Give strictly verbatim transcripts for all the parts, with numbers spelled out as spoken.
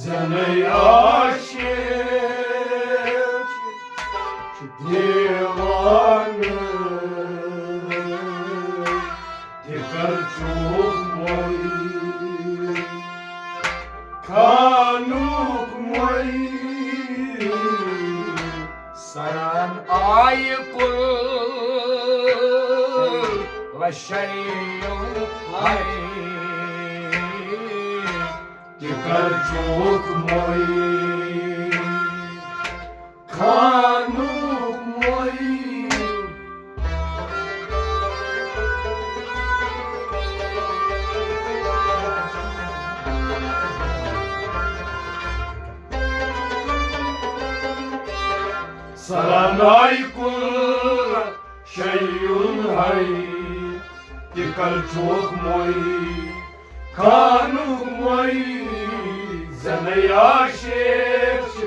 زنے عاشق چھُ دیوانہٕ، تہِ کر چوک مۄے، خانُک مۄے۔ سران آیہِ کُل لشیُن ہے، تہِ کر چوک مۄے، خانُک مۄے۔ سراناے کُل شیُن ہے، تہِ کر چوک مۄے، خانُک مۄے۔ زنے عاشق چھُ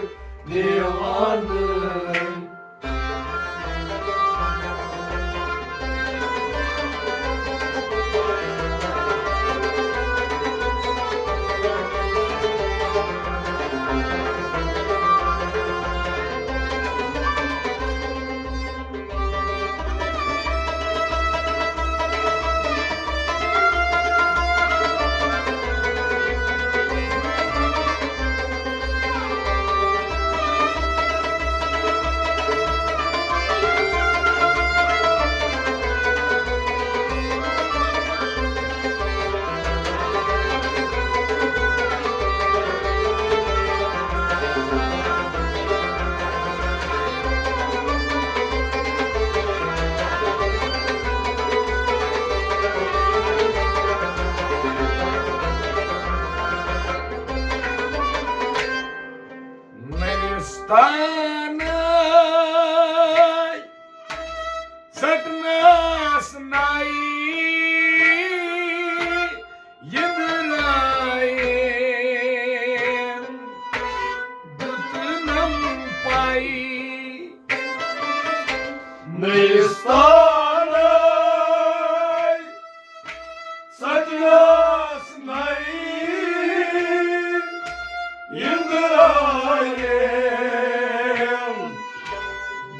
دیوانہٕ۔ نٔرِستانَے ژَٹنَس نَے یِنٛدرایَن دیُتنَم پَے۔ نٔرِستانَے ژَٹنَس نَے یِنٛدرایَن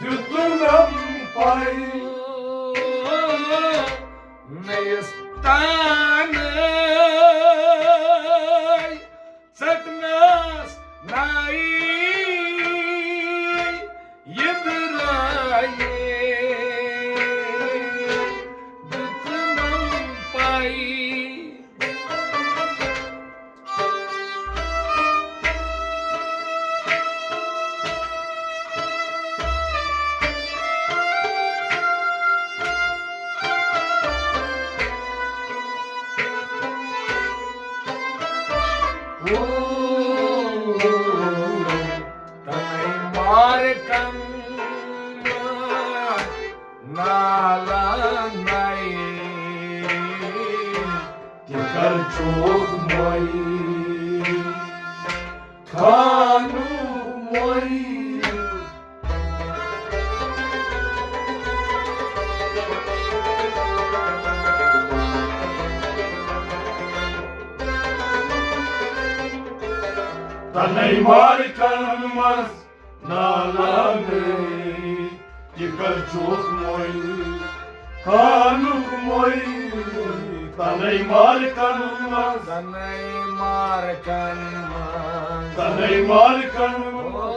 دیُتنَم پَے۔ نٔرِستانَے ژَٹنَس نَے یِنٛدرایَن دیُتنَم پَے۔ تَنَے مارکَن نالَن نَے تہِ کر چوک مۄے، خانُک مۄے۔ تَنَے مارکَن منٛز نالَن نَے تہِ کر چوک مۄے، خانُک مۄے۔ تَنَے مارکَن منٛز، تَنَے مارکَن منٛز، تَنَے مارکَن منٛز، او،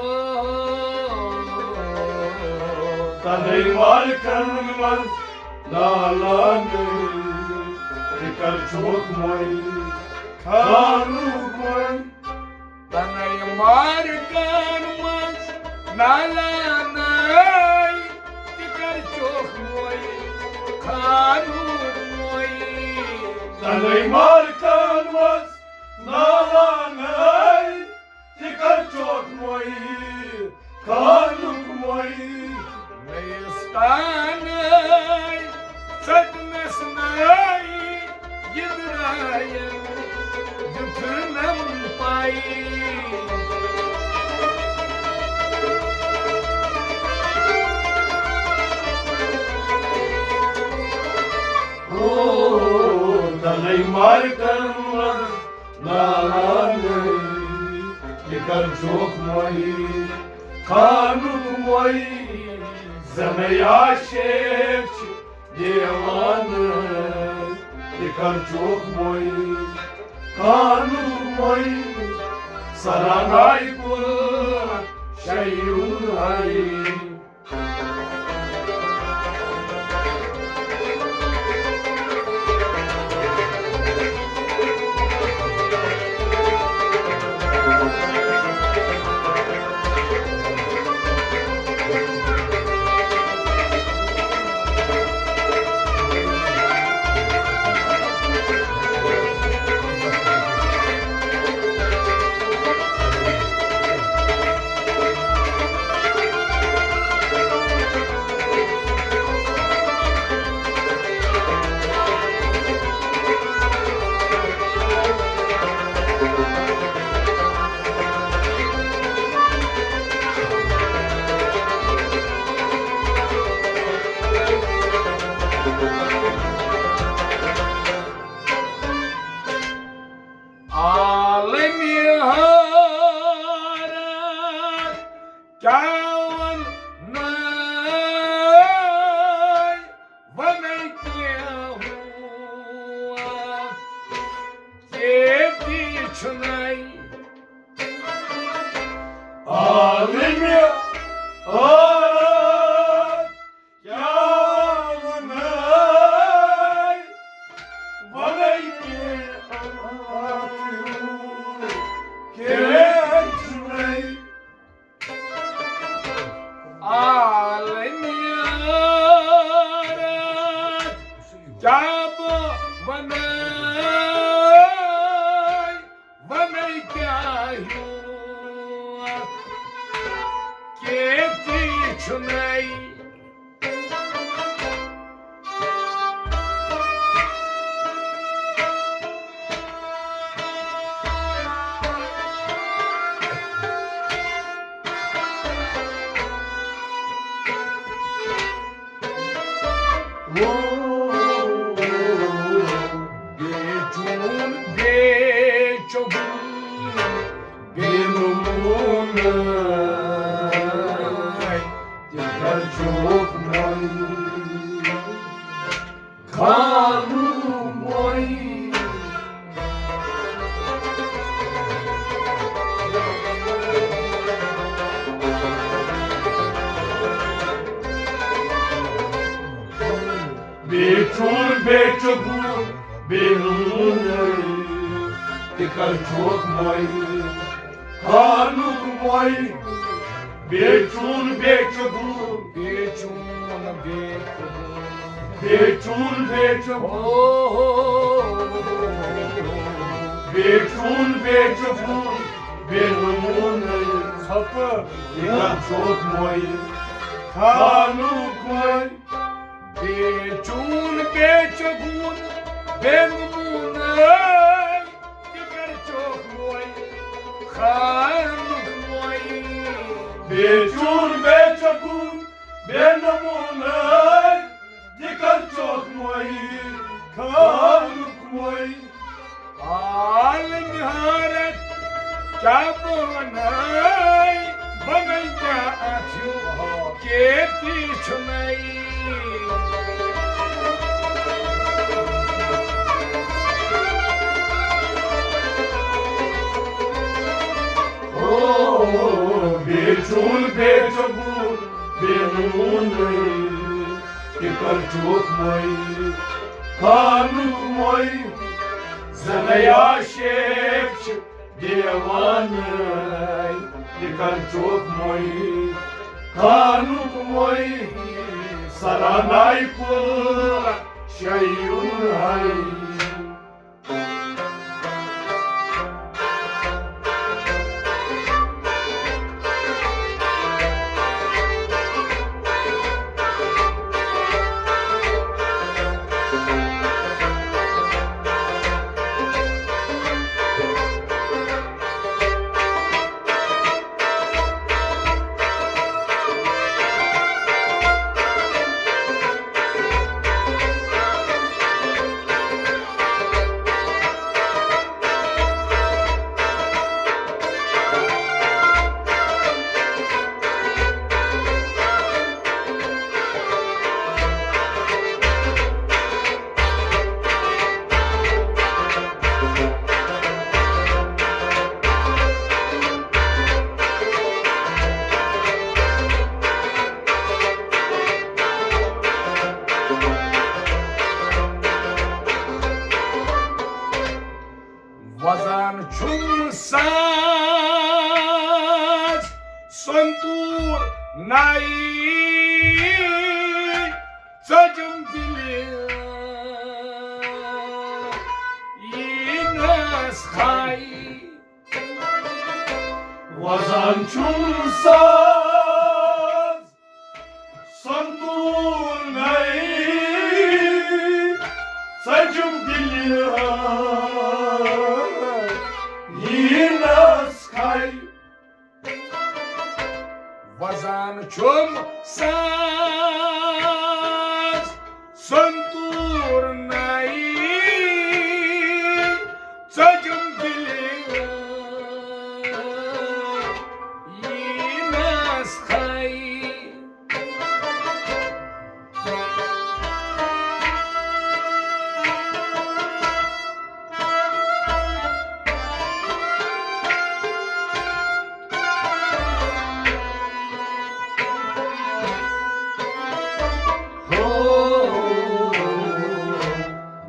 تَنَے مارکَن منٛز نالَن نَے تہِ کر چوک مۄے، خانُک مۄے۔ تَنَے مارکَن منٛز نالَن نَے تہِ کر چوک مۄے، خانُک مۄے۔ تَنَے مارکَن منٛز نالَن نَے تہِ کر چوک مۄے، خانُک مۄے۔ نٔرِستانَے ژَٹنَس نَے یِنٛدرایَن دیُتنَم پَے۔ او، تَنَے مارکَن منٛز نالَن نَے کر چھُکھ مۄے خانُک مۄے، زنیا شیخ چھِ دیوانہٕ، تہِ کر چھُکھ مۄے خانُک مۄے، سراناے کُل شیون ہاے۔ عالمِ حیرت کیٛاہ وَنَے، وَنَے کیٛاہ ہُہ، کیتی چھُنَے۔ عالمِ حیرت کیٛاہ وَنَے، وَنَے کیٛاہ ہُہ، کیتی چھُنَے۔ عالمِ حیرت کیٛاہ بہٕ وَنَے، وَنَے کیٛاہ ہیوٗ، کیتی چھُنَے۔ بیچون بیچون بے نمونہٕ، تہِ کر چھُکھ مۄے خانُک مۄے۔ بیچون بیچون بے نمونہٕ، تہِ کر چھُکھ مۄے خانُک مۄے۔ بیچون بیچون، بیچون بیچون، بیچون بیچون، او ہو، بیچون بیچون بے نمونہٕ، ژھۄپہٕ، تہِ کر چھُکھ مۄے خانُک مۄے۔ بیچون بیچون بے نمونہٕ، تہِ کر چھُکھ مۄے خانُک مۄے۔ بیچون بیچون بے نمونہٕ، تہِ کر چھُکھ مۄے خانُک مۄے۔ عالمِ حیرت کیٛاہ بہٕ وَنَے، وَنَے کیٛاہ اَتھ ہیوٗ، کیتی چھُنَے۔ او، بیچون بیچون بے نمونہٕ، تہِ کر چھُکھ مۄے خانُک مۄے۔ زنیا شیخ چھِ دیوانہٕ، تہِ کر چھُکھ مۄے خانُک مۄے۔ سراناے کُل شیون ہاے۔ آئی ژٔجِم دِلہِ یی نس خائی۔ وزان چھُم ساز سنتور نئی ژٔجِم دِلہِ یی نس خائی۔ وزان چھُم ساز سنتور نئی ژٔجِم دِلہِ یی نس خائی۔ ہو،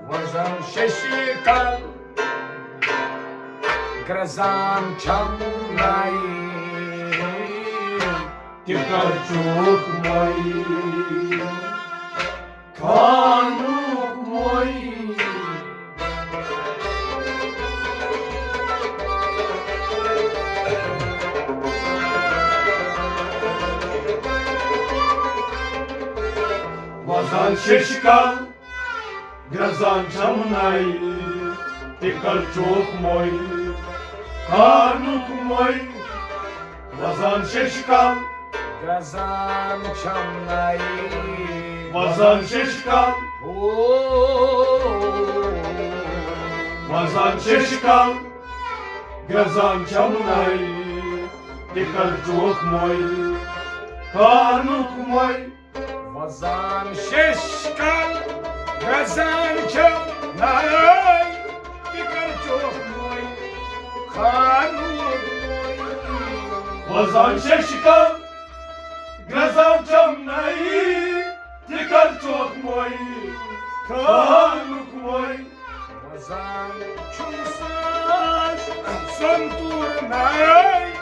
وزان ششی کل گرزان چھم نائی، تہِ کر چوک مائی خانوک مائی۔ وزان ششکل گرزان چھم نائی، تہِ کر چوک موئی خانوک موئی۔ وزان ششکل گرزان چھم نائی۔ وزان ششکل۔ ہو۔ وزان ششکل گرزان چھم نائی، تہِ کر چوک موئی خانوک موئی۔ وزان ششکل گرزان چھم نائی، تہِ کر چوک موئی خانوک موئی۔ وزان ششکل گرزان چھم نائی، تہِ کر چوک موئی خانوک موئی۔ وزان چھم ساز سنتور نائی،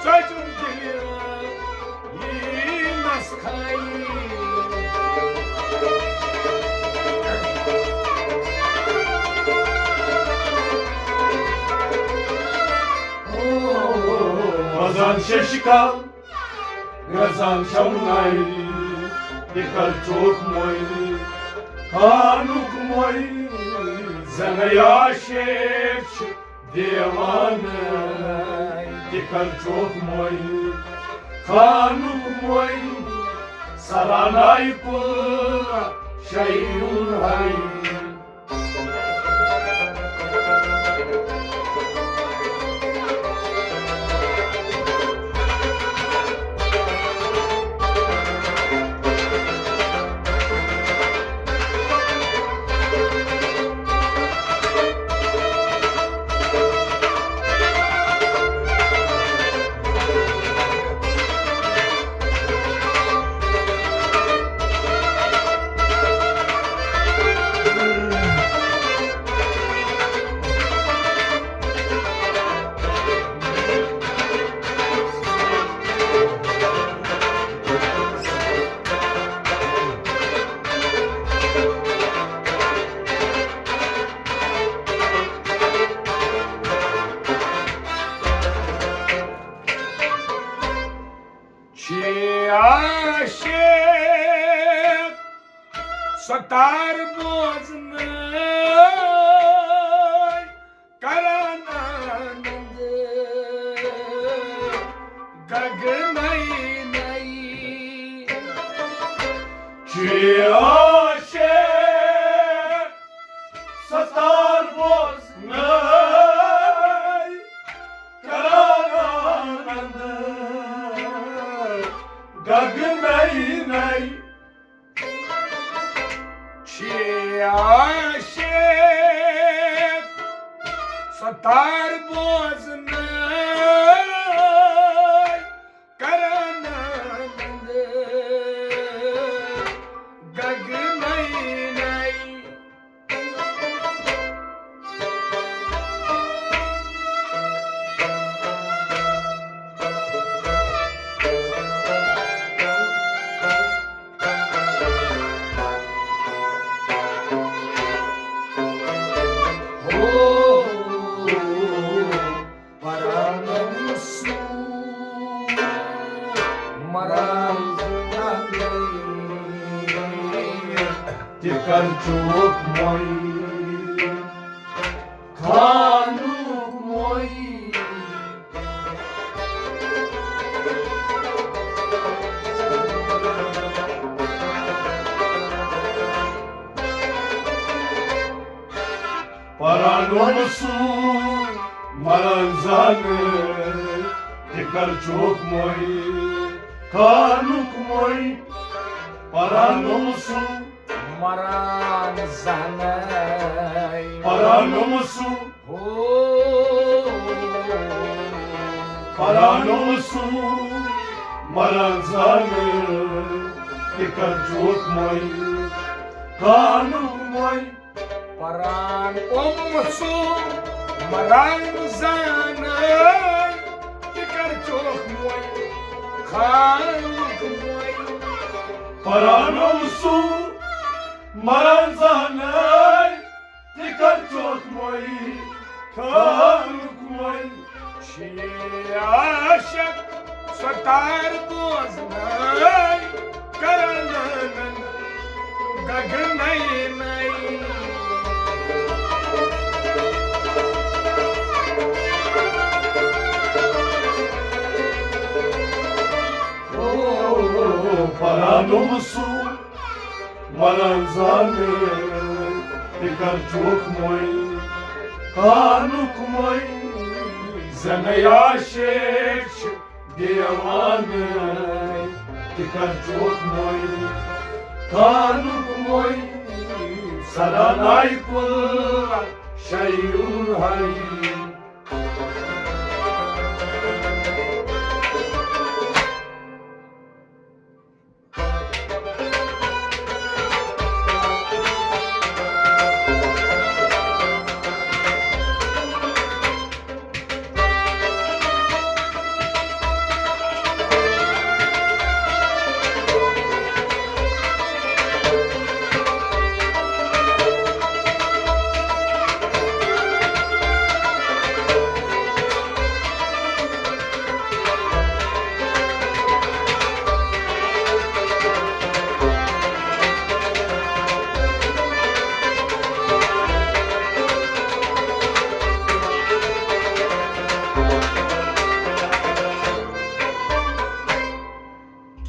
ژٔجِم دِلہِ یی نس خائی۔ وزان ششکل گرزان چھم نائی، تہِ کر چوک موئی خانوک موئی۔ زنیا شیخ چھِ دیوانہٕ، تہِ کر چوک موئی خانوک موئی۔ سرانائی پور شعیون ہائی۔ چھِ عاشق ستار بوزنہٕ کران آنند گگنَے نَے۔ چھِ عاشق ستار بوزنَے کران آنند گگنَے نَے۔ چھِ عاشق ستار بوزنَے کران آنند گگنَے نَے۔ کر چوک موی، خانُک موی۔ پرانوم سُہ مران زانہٕ، تہِ کر چوک موی، خانُک موی۔ پرانوم سُہ مران زانہٕ، پرانوم سُہ ہو۔ پرانوم سُہ مران زانہٕ، تہِ کر چوک موی، خانُک موی۔ پرانوم سُہ مران زانہٕ، تہِ کر چوک موی، خانُک موی۔ پرانوم سُہ مران زانہٕ، تہِ کر چوک موی، خانُک موی۔ شیعہ عاشق ستار بوزنَے کرن گگنَے نَے۔ او، پرانوم سُہ مران زانہٕ، تہِ کر چوک موی، خانُک موی۔ زنہٕ عاشق چھِ دیوانہٕ، تہِ کر چوک موی، خانُک موی۔ سراناے کُل شیون ہائی۔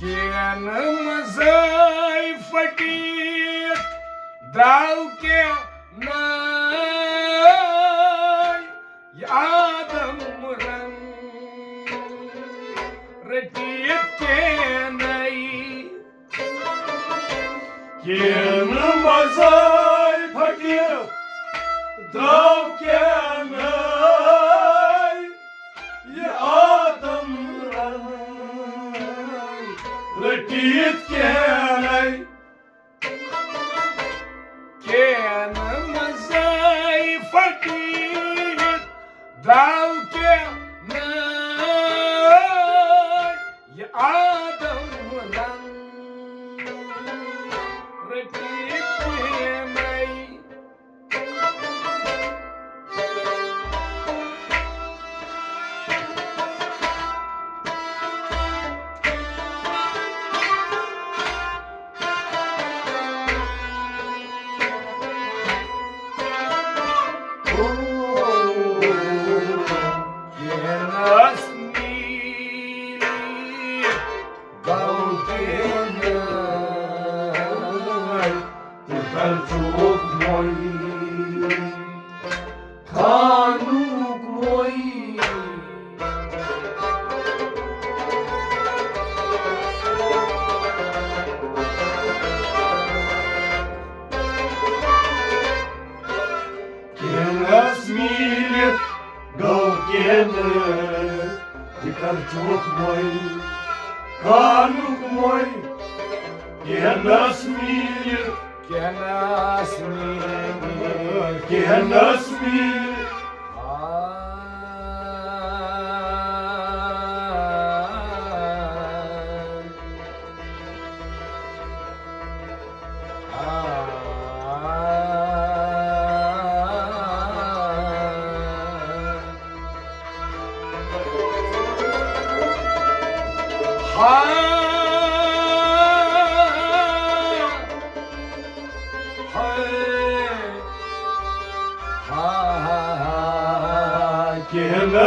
کینہٕ منٛزٕے پھٹِتھ درٛاو کینہہ ناے یہِ آدم رنگ رٔٹِتھ کینہٕ ناے۔ کینہٕ منٛزٕے پھٹِتھ درٛاو کینہٕ ناے یہِ آدم رنگ رٔٹِتھ کینہٕ ناے۔ کینہٕ منٛزٕے پھٹِتھ درٛاو کینہٕ ناے یہِ آدم رنگ رٔٹِتھ کینہٕ ناے۔ خانُک مویی۔ کینس میٖلِتھ گوٚو کینہٕ، یہِ کر چوک مویی۔ خانُک مویی۔ کینس میٖلِتھ۔ کینس میٖلِتھ۔ کینس میٖلِتھ۔ آ۔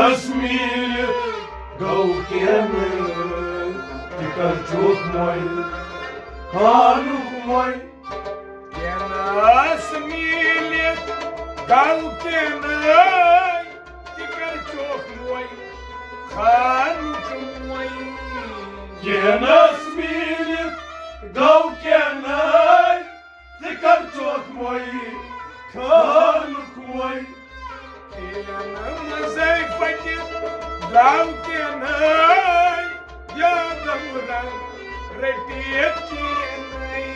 کینس میٖلِتھ گوٚو کینہٕ، تہِ کر چھُکھ وۄنۍ خانُک وۄنۍ۔ کینس میٖلِتھ گوٚو کینہٕ، تہِ کر چھُکھ وۄنۍ خانُک وۄنۍ۔ کینس میٖلِتھ گوٚو کینہٕ، تہِ کر چھُکھ وۄنۍ خانُک وۄنۍ۔ کینہٕ منٛزے پھٹِتھ درٛاو کینہٕ، یادم رنگ رٔٹِتھ کینہٕ۔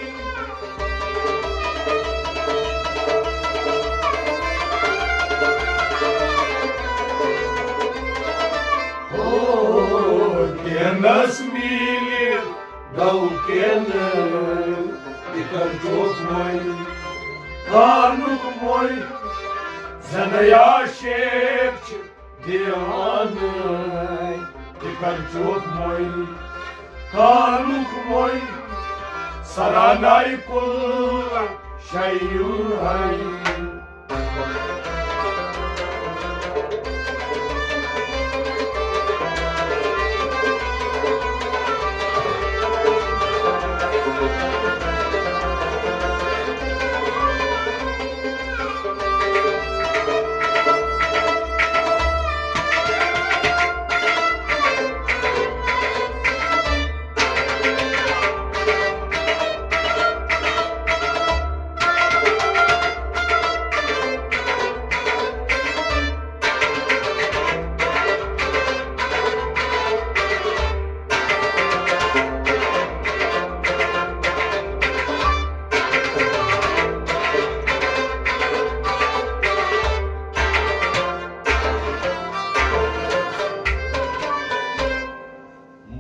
ہو، کینس میٖلِتھ گوٚو کینہٕ، تہِ کر چھُکھ وۄنۍ خانُک وۄنۍ۔ زنیا شیخ چھِ دیوانہٕ، تہِ کر چھُکھ وۄنۍ خانُک وۄنۍ۔ سراناے کُل شیوٗ ہے۔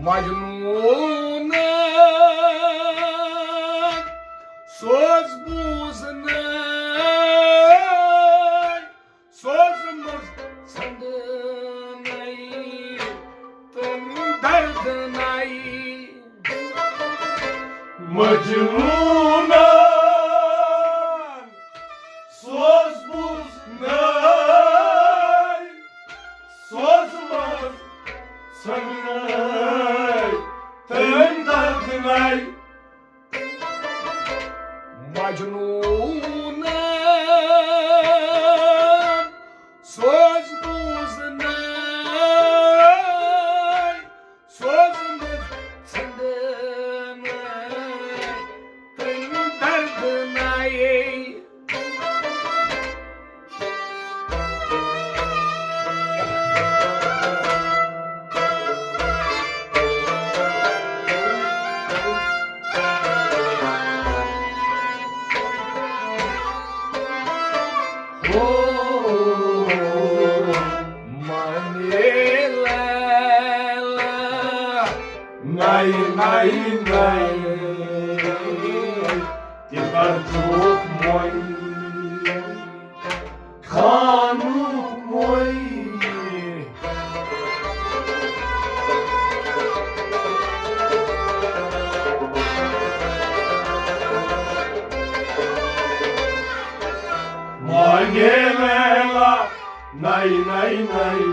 مجنون سوز بوزنَے، سوز منٛز ژھنڈنَے تہٕ دردنَے۔ مجنون سوز بوزنَے، سوز منٛز ژھنڈنَے تہٕ دردنَے۔ مجنون سوز بوزنَے، سوز منٛز ژھنڈنَے تہٕ دردنَے۔ ہو، مانے لیلا، ناے، ناے، ناے، تہِ کر چھُکھ وۄنۍ خانُک وۄنۍ۔ مانے لیلا، ناے، ناے، ناے،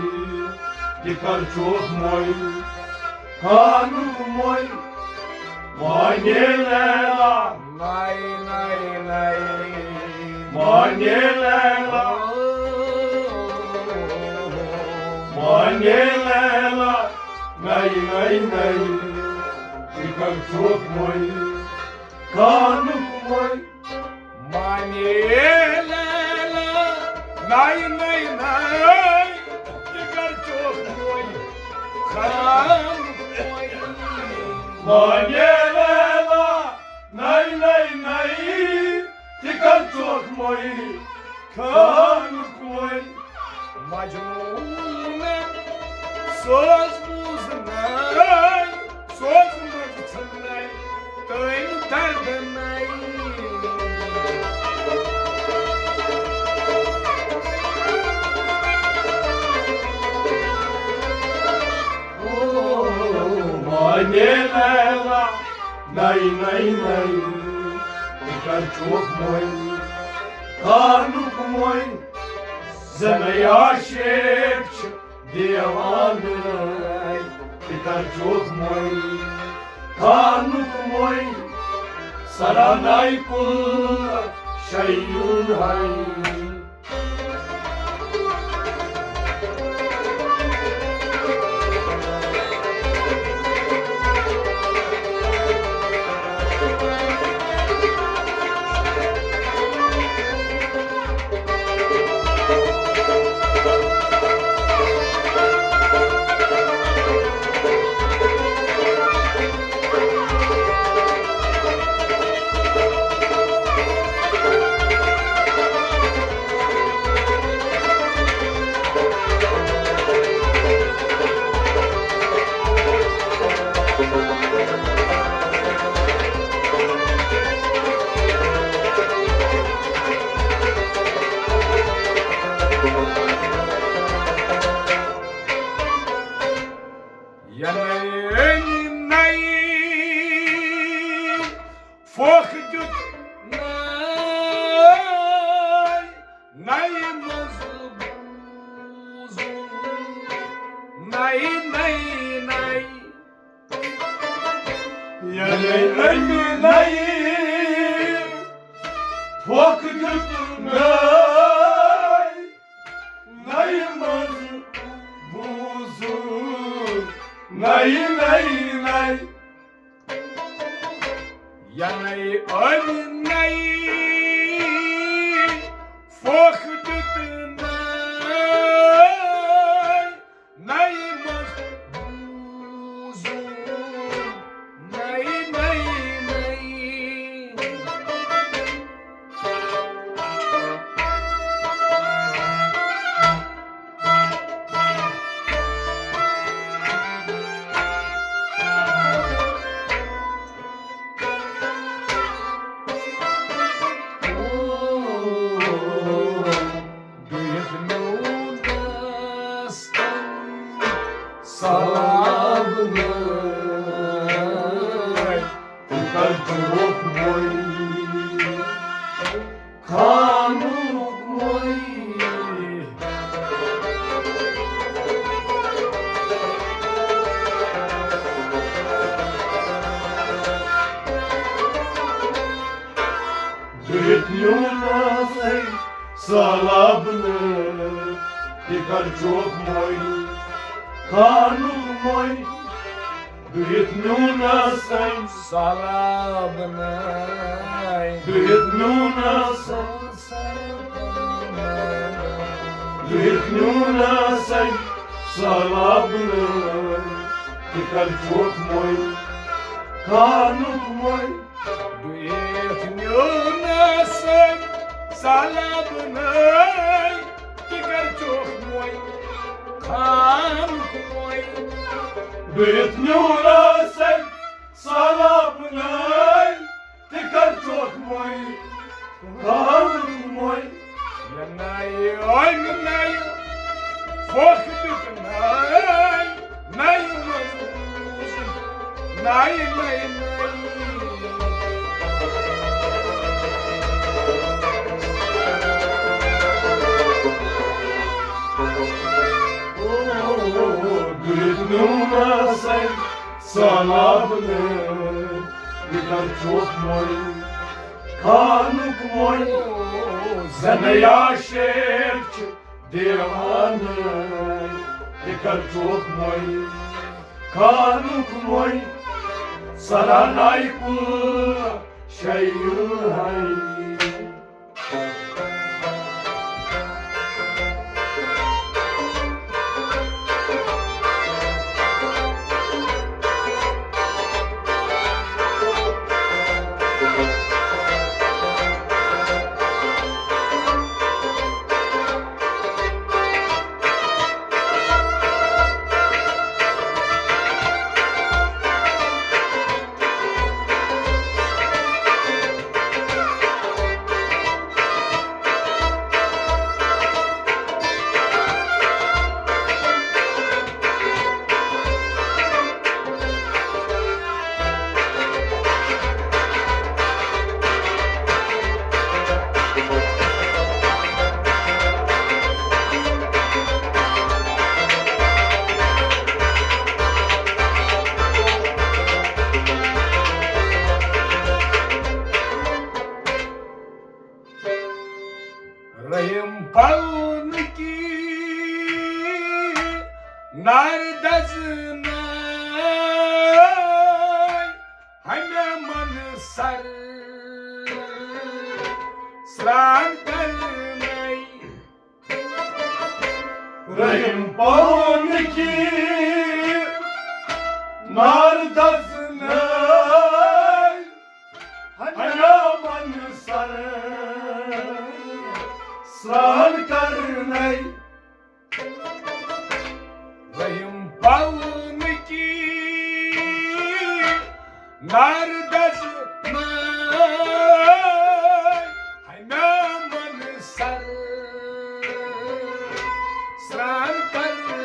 تہِ کر چھُکھ وۄنۍ خانُک وۄنۍ۔ مانے لیلا، ناے، ناے، ناے۔ مانے لیلا، مانے لیلا، ناے، ناے، ناے، تہِ کر چھُکھ وۄنۍ خانُک وۄنۍ۔ مانے لیلا، ناے، ناے، ناے، تہِ کر چھُکھ وۄنۍ خانُک وۄنۍ۔ مانے لیلا، ناے، ناے، ناے، تہِ کر چھُکھ وۄنۍ خانُک وۄنۍ۔ مجنون سوز بوزنَے، سوز منٛز ژھنڈنَے تہٕ دردنَے۔ او، مانے لیلا، ناے، ناے، ناے، تہِ کر چھُکھ وۄنۍ خانُک وۄنۍ۔ زنیا شیخ چھِ دیوانہٕ، تہِ کر چھُکھ مۄے، خانُک مۄے، سراناے کُل شیوٗ ہاے۔ یَنہٕ أمۍ نَیہِ پھۄکھ دیُت نَے، نَیہِ منٛز بوٗزُم نَے، نَے، نَے۔ یَنہٕ أمۍ نَیہِ پھۄکھ دیُت نَے، نَیہِ منٛز بوٗزُم نَے، نَے، نَے۔ یَنہٕ أمۍ نَیہِ پھۄکھ دیُت نَے، نَیہِ منٛز بوٗزُم نَے، نَے، نَے۔ دُیَتھ میون دستن سلام نٲے، تہٕ کر چھُکھ مۄے، خانُک مۄے۔ دُیَتھ میون دستن سلام نٲے، تہٕ کر چھُکھ مۄے، خانُک مۄے۔ دُیَتھ میون دستن سلام نٲے، دُیَتھ میون دستن، دُیَتھ میون دستن سلام نٲے، تہٕ کر چھُکھ مۄے، خانُک مۄے۔ دُیَتھ میون دستن سلام نٲے، تہٕ کر چھُکھ مۄے، خانُک مۄے۔ دُیَتھ میون دستن سلام نٲے، تہٕ کر چھُکھ مۄے، خانُک مۄے۔ یَنہٕ أمۍ نَیہِ پھۄکھ دیُت نَے، نَے منٛز نَے، نَے، نَے۔ او، دُیَتھ میون دستن سلام نٲے، تہٕ کر چھُکھ مۄے، خانُک مۄے۔ زَنہٕ عاشق چھِ دیوانہٕ، تہٕ کر چھُکھ مۄے، خانُک مۄے۔ سراناے کُل شیوٗ ہاے۔ نار دزنَے، ہنامن سر سران کرنَے۔ رحیم پاونہٕ کی نار دزنَے، ہنامن سر سران کرنَے۔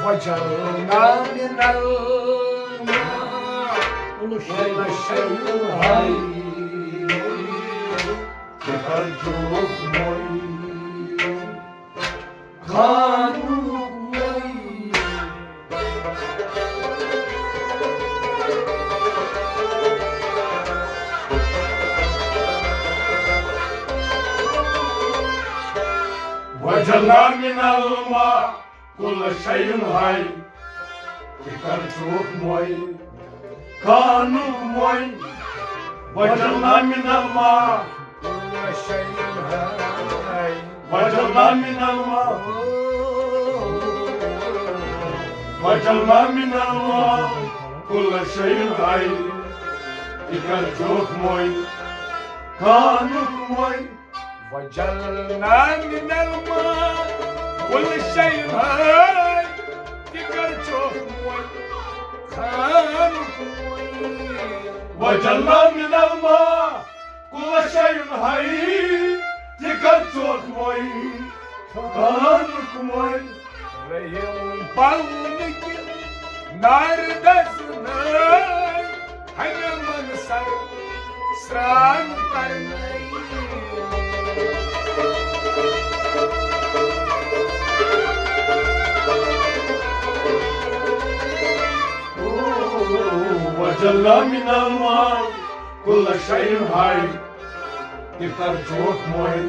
وجلنا من الماء كل شيء حي. خانوک مٔے۔ وجلنا من الماء كل شيء حي۔ تہِ کر ژوٚک مٔے۔ خانوک مٔے۔ وجلنا من الماء كل شيء حي۔ وجلنا من الماء۔ وجلنا من الماء كل شيء حي۔ تہِ کر ژوٚک مٔے۔ خانوک مٔے۔ وجلنا من الماء كل شيء حي۔ تہِ کر ژوٚک مٔے۔ خانوک مٔے۔ وجلنا من الماء كل شيء حي۔ تہِ کر ژوٚک مٔے۔ خانوک مٔے۔ رحیم پاونہٕ کی نار دزنَے، ہنامن سر سران کرنَے۔ وجلنا من الماء كل شيء حي۔ تہِ کر ژوٚک مٔے۔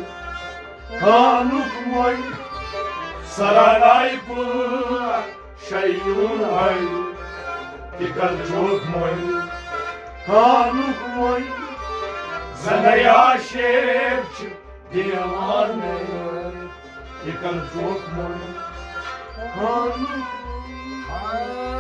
خانوک مٔے۔ سرانَے كل شيء حي۔ تہِ کر ژوٚک مٔے۔ خانوک مٔے۔ زنَے عاشق چھِ دیوانہٕ۔ تہِ کر ژوٚک مٔے۔ خانوک مٔے۔